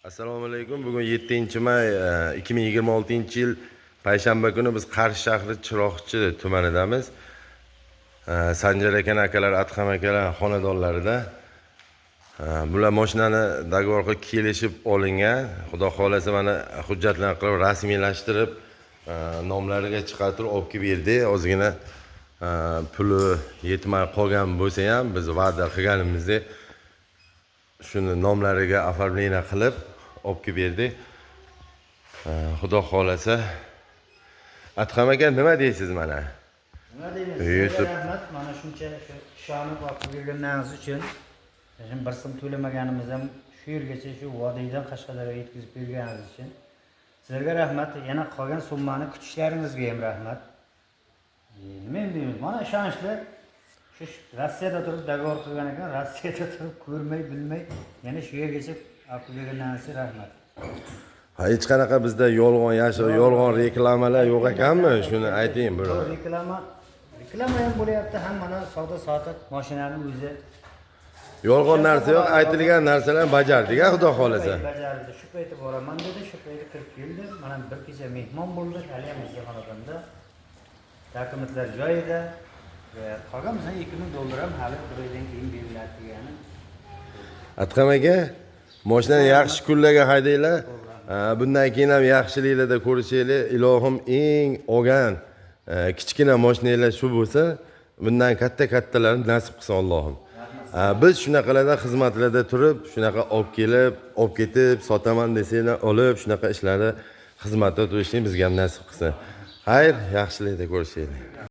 Assalomu alaykum. Bugun 7 may 2026-yil payshanba kuni biz Qarshi shahri Chiroqchi tumanidamiz. Sanjar aka, akalar, Adham akalar xonadonlarida. Bular mashinani договор qilib kelishib olingan. Xudo xohlasa, mana hujjatlarni qilib, rasmiylashtirib, nomlariga chiqartirib olib kelib berdik. Ozgina puli yetmay qolgan bo'lsa ham, biz va'da qilganimizdek shuni nomlariga оформление qilib olib kelib berdik. Xudo xohlasa, Adham aka, nima deysiz mana? Nima deymiz? YouTube. Sizlarga rahmat, mana shuncha shu ishonib olib berganlaringiz uchun. Shu bir so'm to'lamaganimiz ham shu yergacha, shu vodiydan Qashqadaryoga yetkazib berganingiz uchun sizlarga rahmat. Yana qolgan summani kutishlaringizga ham rahmat. Nima endi deymiz? Mana ishonchli shu Rossiyada turib договор qilgan ekan, Rossiyada turib ko'rmay, bilmay yana shu yergacha olib berganlaringiz uchun rahmat. Ha, hech qanaqa bizda yolg'on yolg'on reklamalar yo'q ekanmi? Shuni ayting bir. Yo'q, reklama ham bo'lyapti, ham mana savdo sotiq mashinani o'zi. Yolg'on narsa yo'q, aytilgan narsalarni bajardik, a, xudo xohlasa. Bajardi. Shu payti boraman dedi, shu payti kirib keldi. Mana bir kecha mehmon bo'ldi, hali ham bizga xonadonda. Dokumentlar joyida. Va qolgan bizdan 2000 dollar ham hali bir oydan keyin beriladi degani. Adham aka, mashinani yaxshi kunlarga haydanglar. Ha, bundan keyin ham yaxshiliklarda ko'rishaylik. Ilohim, eng olgan kichkina mashinanglar shu bo'lsa, bundan katta kattalarni nasib qilsin Allohim. Ha, biz shunaqalardan xizmatlarda turib, shunaqa olib kelib, olib ketib, sotaman desanglar, olib, shunaqa ishlarni xizmatda turishni bizga ham nasib qilsin. Xayr, yaxshilikda ko'rishaylik.